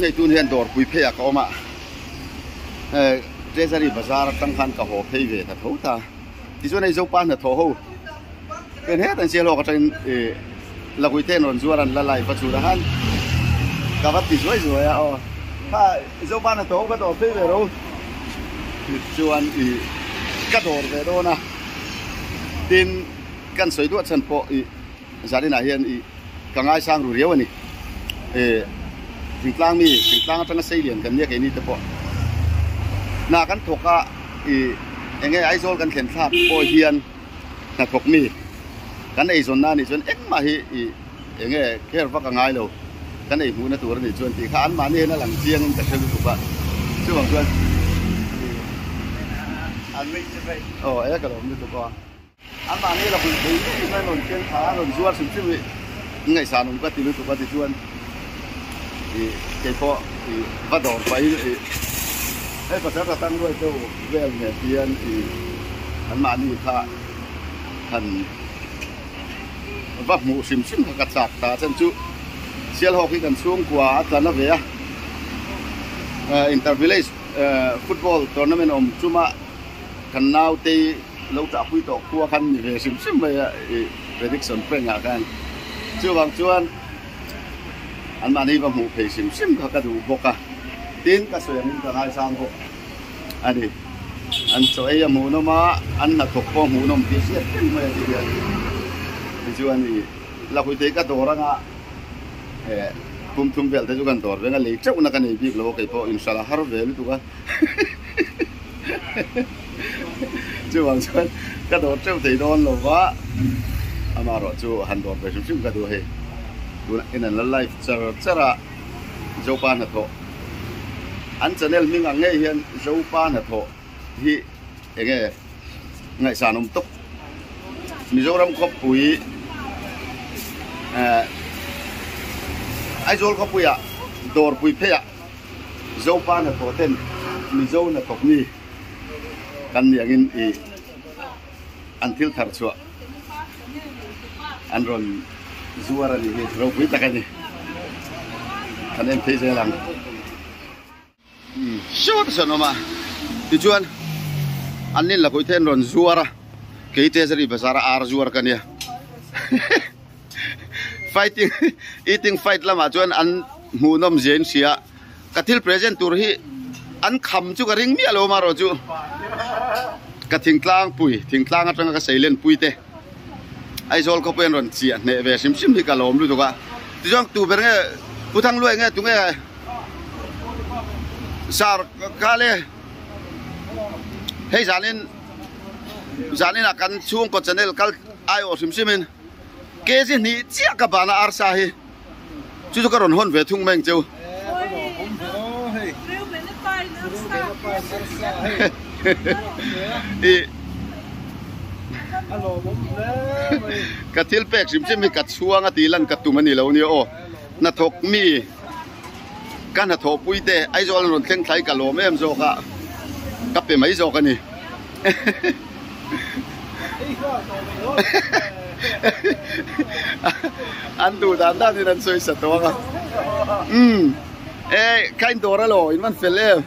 Hei tun hian dawrpui pheiah ka awm a, Treasury bazar atang khan ka haw phei ve ta tho ta. Tichuan hei Zopa hnathawh ho pen het an sial hawk atangin ih Lakui ten rawn zuar an la live a chhunah khan ka va ti zuai zuai a aw. Kha Zopa hnathawh ho ka dawr phei ve ro. Tichuan ih ka dawr ve dawn a, tin kan sawi duah chhan pawh ih Zarinah hian ih ka ngaisang ru riau a ni. Ih thingtlang mi, thingtlang atanga sei lian kan nia keini te pawh hna kan thawk a, ih eng nge Aizawl kan thlen thlak pawh hian hnathawk mi kan eizawnna a nih chuan engmah hi ih eng nge care vak a ngai lo, kan ei hmuhna tur a nih chuan tih kha anmahni hian a lang chiangin ka hre lutuk a, chuvang chuan ih aw e ka lawm lutuk aw. Anmahni la hmuh thei ngei in a rawn keng thla a rawn zuar hrim hrim i ngaihsan awm ka ti lutuk a tichuan ih keipawh ih va dawr pahin ih hei pasal ka tang ruai deuh vel hmel hian ih anmahni kha han va hmuh hrim hrim kha ka chak ta a chhan chu Sialhawk hi kan chhungkua a tla na ve a inter village football tournament awm chuma kan naute lo chahpui tawh khua khan ni ve hrim hrim mai a i prediction prank ah khan chuvang chuan an mahni va hmuh phei hrim hrim kha ka duh bawk a tin ka sawi angin ka ngaisang bawk a ni an chaw ei a hmuhnawm a an hnathawk pawh a hmuhnawm tih hriat reng mai a ti hian tichuan i Lahuitei ka dawr anga eh kum thum vel te chu kan dawr veng a lei teuh na ka nei bik lo a keipawh inhralh a har ve lutuk a. Chuvang chuan ka dawr teuh thei dawn lo va, amaherawh chu han dawr ve hrim hrim ka duh hei. Tunah hian an la live char char a, Zopa hnathawh an channel hming ang ngei hian Zopa hnathawh hi eng nge ngaihsan awm tawp. Mizoram khawpui eh Aizawl khawpuiah dawrpui pheiah Zopa hnathawh ten Mizo hnathawk mi kan ni angin ih an thil thar chhuah an rawn zuar a nih hi ropui tak a ni kan en phei zel ang. Sure sawn awm a tichuan an nin lakawih te an rawn zuar a kei Treasury bazar a ar zuar ka nia fighting eating fight lamah chuan an hmuhnawm zia in hria ka thil present tur hi an kham chu ka ring miah lo amarawh chu ka thingtlang pui thingtlang atanga ka seilen pui te Aizawl khawpui an rawn chiah hneh ve hrim hrim hi ka lawm lutuk a tichuan tu ber nge Pu Thangluai nge tunge Sir ka le hei zanin zanin ah kan chhungkaw channel kal aiawh hrim hrim in kg hnih chiah ka bana arsa hi chu chu ka rawn hawn ve thung mai ang cheu. Ka thil pek hrim hrim hi ka chhuang a tih lan ka tum a ni lo nia aw. Hnathawk mi ka hnathawh pui te Aizawl an rawn thleng thlai ka lawm em zawk a ka pe mai zawk a ni. An duh dan dan in an sawi sa tawng a. Umm e kha in dawr alo in man fel em.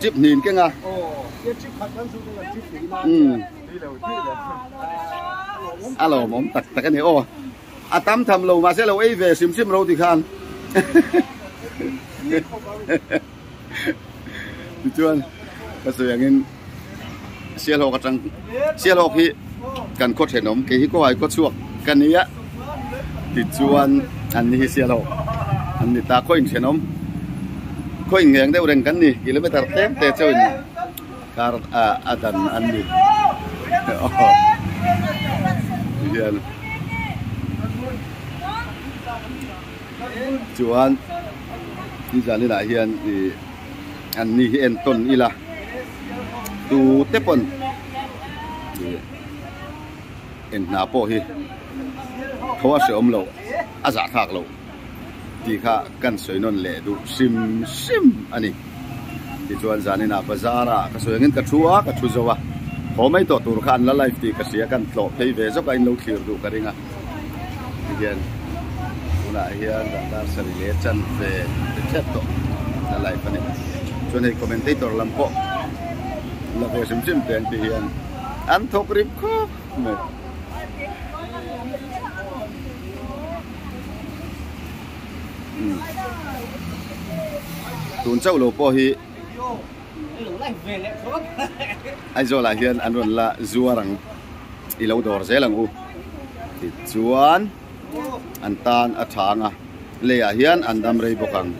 Chip hnin keng a. Umm a lawmawm tak tak a ni aw. A tam tham lo mahse lo ei ve hrim hrim ro ti khan tichuan ka sawi angin Sialhawk atang Sialhawk hi kan khaw thenawm kei hi kawhai khaw chhuak ka ni a tichuan an ni hi Sialhawk an ni ta khaw inthenawm khaw inngeng deuh reng kan ni kilometer tlem te chauhin kar a dan an ni hian chuan ni zan inah hian ih an ni hi en tawn ila tu te pawn ih eng hna pawh hi tho a hreawm loh a zahthlak loh tih kha kan sawi nawn leh duh hrim hrim a ni. Tichuan zaninah bazar ah ka sawi angin ka thu a, ka thu zo a. Haw mai tawh tur kha an la live tih ka hria kan tlawh phei ve zawk a in lo thlir duh ka ring a tihian tunah hian zan dar sarih leh chan ve ti thlep tawh la live a ni chuan hei commentator lam pawh la ve hrim hrim te an ti hian an thawk rip khawp mai. Tun chauh lo pawh hi Aizawl ah hian an rawn la zuar ang i lo dawr zel ang u tichuan an tan a tha ang a lei ah hian an dam rei bawk ang.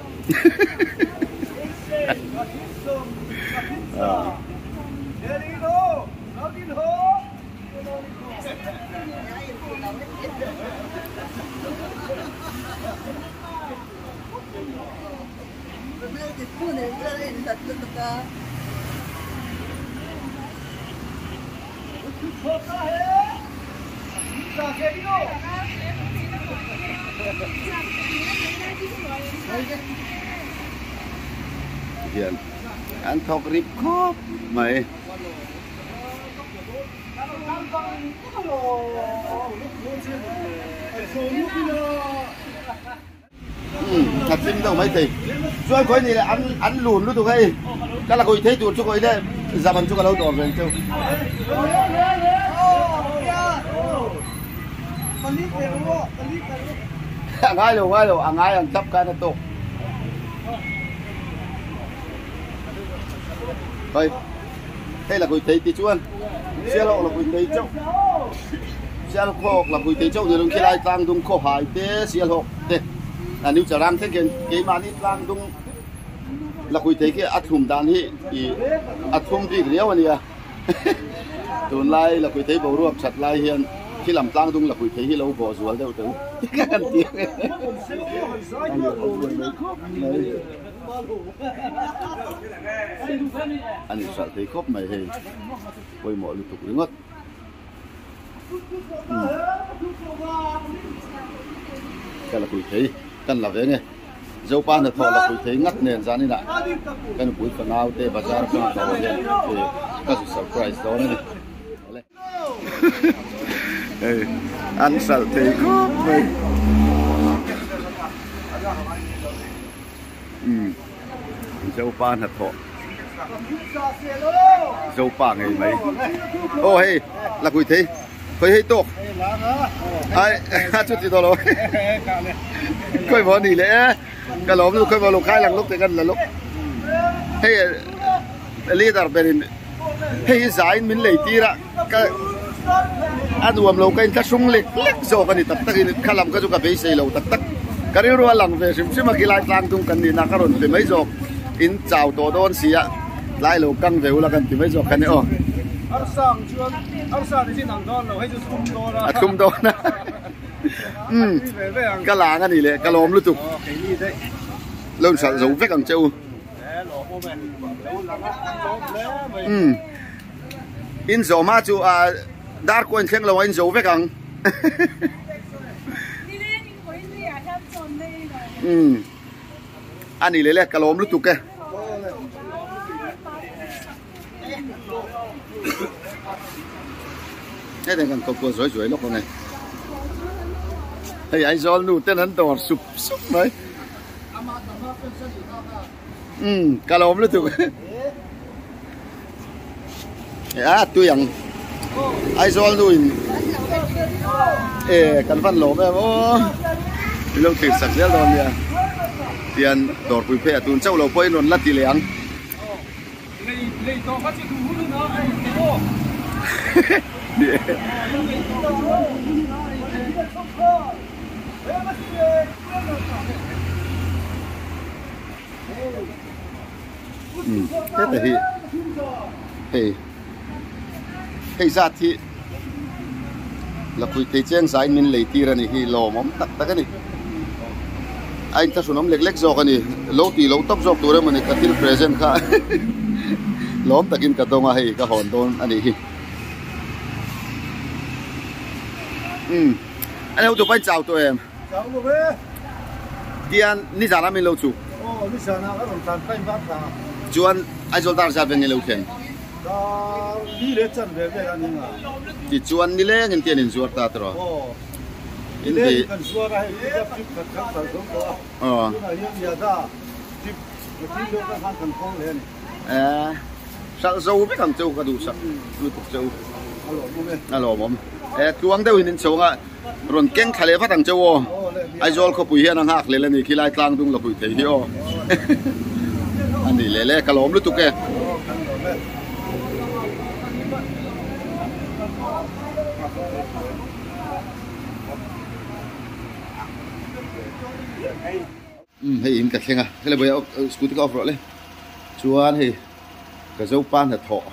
Hian an thawk rip khawp mai. Ka thim deuh mai thei chuan khawi ni leh an an lun lutuk hei ka la kawi thei tur chu kawi leh zaman chu ka lo dawr ve ang cheu. A ngai lo ngai lo a ngai ang thlap khan a tawk. Hei hei la kawi thei ti chuan sialhawk la kawi thei chauh sialhawk la kawi thei chauh ni lo khilai tlang dung khaw hai te sialhawk te a new charang thleng khian keimahni tlang dung la kawi thei khi a thlum dan hi ih a thlum bik riau a nia tunlai la kawi thei boruak that lai hian khi lam tlang dung la kawi thei hi lo bawh zual deuh teh u kan ti a ni. A ni hralh thei khawp mai hei pawimawh lutuk ringawt ka la pui thei kan la ve nge Zopa hnathawh la pui thei ngat nen zan inah ka nupui fanau te bazar atanga ka haw hian ka zu surprise dawn a ni. Hei an hralh thei khawp mai umm Zopa hnathawh Zopa ngei mai aw hei la kui thei khawi hei tawk ai a chu ti tawh lo khawi maw ni leh e ka lawm lutuk khawi maw lo khai lang lawk te kan la lawk hei leader berin hei hi zaiin min lei tir a ka a nuam lo ka inthlahrung lek lek zawk a ni tak tak in kha lam kha chu ka beisei lo tak tak ka rilru a lang ve hrim hrim a khilai tlang dung kan nihna ka rawn ti mai zawk in chau tawh dawn si a tlai lo kang ve ula kan ti mai zawk kha ni aw a thlum dawn a umm ka lang a ni leh ka lawm lutuk lo inhralh zo vek ang che u. Umm in zawh hma chu ah dar kuah in thleng lo a in zo vek ang umm a ni leh le ka lawm lutuk e. Hetiang kan kawp kual zuai zuai lawk ang e. Hei Aizawl nu ten an dawr sup sup mai. Umm ka lawm lutuk. A tui ang. Aizawl nu in e kan van lawm em aw. Min lo thlir sak zel dawn nia. Tian dawrpui phei a tun chauh lo pawhin rawn la ti leh ang. Heta hi hei hei zat hi Lakhuih thei cheng zaiin min lei tir a ni hi lawmawm tak tak a ni a inthlahrunawm lek lek zawk a ni lo tih loh tawp zawk tur emaw ni ka thil present kha lawm takin ka dawng a hei ka hawn dawn a nih hi umm a ni hotu pahin chau tawh em Chau lo e tian nizan ah min lo chuk aw nizan ah ka rawn tlan pain vak ta chuan Aizawl dar zat veng nge lo thlen. Dar li leh chan ve vel a ni nga. Tichuan nileng in tian in zuar ta tawh. Aw. Nileng in kan zuar a hei pickup trip khat kan kal zo tawh a. Aw. Tunah hian Yada trip thil deuh kha khan kan hawng leh a ni. Eh, hralh zo vek ang che u ka duhsak lutuk che u. A lawmawm e. A lawmawm. Eh, tluang deuhin in chho anga rawn keng thla leh vat ang che u aw. Aizawl khawpui hian a nghak lel a ni khilai tlang dung la huih thei hi aw. A ni leh le ka lawm lutuk e. Aw, kan lawm e. Umm hei in ka thleng a, helai buai a scooty ka off rawh le, chuan hei ka zopa hnathawh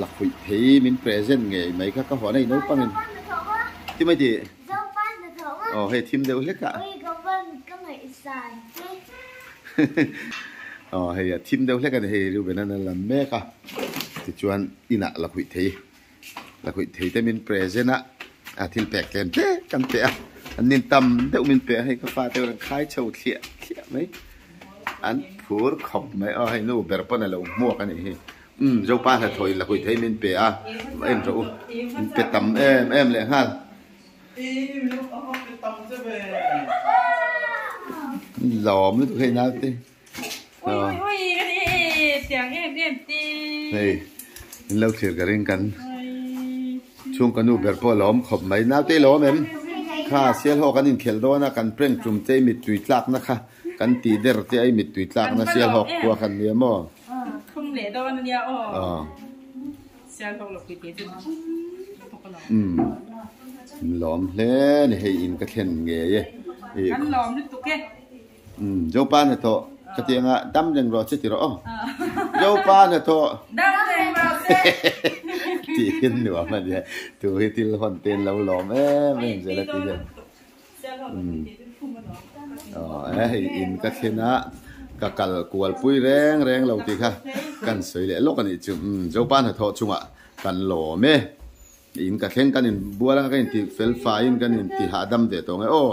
la khuih thei min present ngei mai kha ka huan a hei naupang in ti mai tih aw hei thim deuh hlek a aw hei a thim deuh hlek a ni hei Reuben an a lam mek a tichuan inah la khuih thei. La khuih thei te min present a, a thil pek tlem tle kan pe a, an nin tam deuh min pe a, hei ka fate erawh an khai chho thliah thliah mai, an phur khawp mai aw hei nu ber pawn a lo hmuak a nih hi, umm Zopa hnathawh in la khuih thei min pe a, en rawh u, min pe tam em em leh nghal. Lawm lutuk hei naute. Hei in lo thlir ka ring kan chhung ka nu ber pawh a lawm khawp mai naute i lawm em kha sial ho kan inkhelh dawn a kan prank tum che i mittui tlak na kha kan tih der che a i mittui tlak na sial hawk khua khan nia maw aw umm lawm hle ni hei in ka thlen ngei e. Umm Zopa hnathawh ka ti anga dam reng rawh che ti rawh aw. Zopa hnathawh dam reng rawh che tih hi nuam a nia. Tu hi thil hawn te an lo lawm em em zel a ti hian. Umm aw e hei in ka thlen a ka kal kual pui reng reng lo tih kha kan sawi leh lawk a nih chu. Umm Zopa hnathawh chungah kan lawm e. In ka thleng kan in bual anga ka inti fel faiin kan inti hahdam ve tawh nge aw.